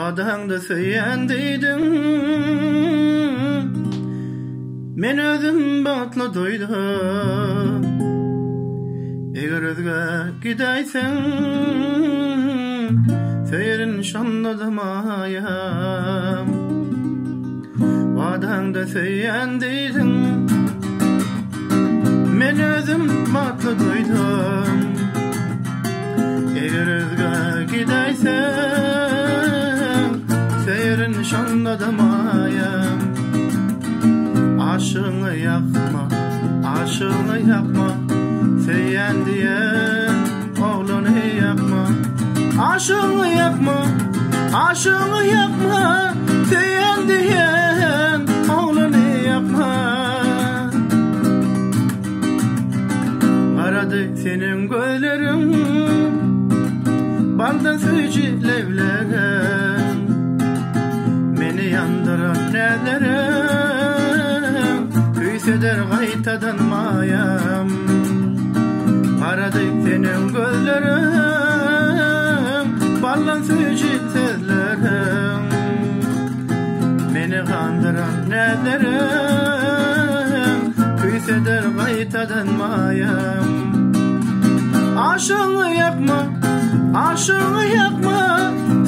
Wadaňda söýýän diýdiň Men özüm bagtly duýdum Eger özgä gidäýseň Söýerin şonda-da maýam Wadaňda söýýän diýdiň Men özüm bagtly duýdum Eger özgä gidäýseň Söýerin şonda-da maýam Aşygyňy ýakma, aşygyňy ýakma Söýýän diýen oglany ýakma Aşygyňy ýakma, aşygyňy ýakma Söýýän diýen oglany ýakma Garady seniň gözleriň Baldan süýji lebleriň Meni ýandyran näzleriň Küýseder gaýtadan maýam Garady seniň gözleriň Baldan süýji sözleriň Meni gandyran näzleriň Küýseder gaýtadan maýam Aşygyňy ýakma, aşygyňy ýakma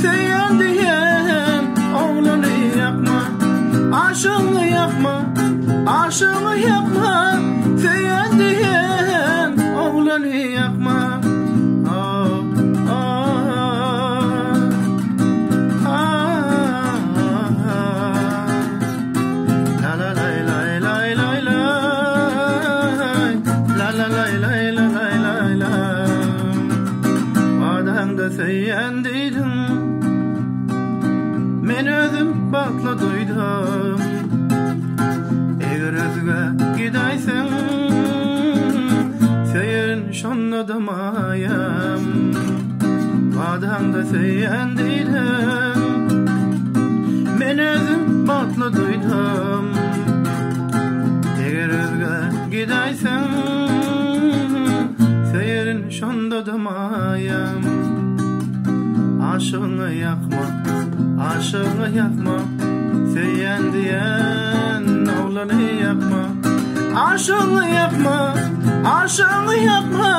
Söýen diýen oglany ýakma Aşygyňy ýakma, aşygyňy ýakma Söýen diýen oglany ýakma Oh, oh, Wadaňda söýýän diýdiň Men özüm bagtly duýdum Eger özgä gidäýseň Söýerin şonda-da maýam Wadaňda söýýän diýdim Men özüm bagtly duýdum Eger özgä gidäýseň Söýerin şonda-da maýam Aşygyňy ýakma, aşygyňy ýakma Söýýän diýen oglany ýakma Aşygyňy ýakma, aşygyňy ýakma.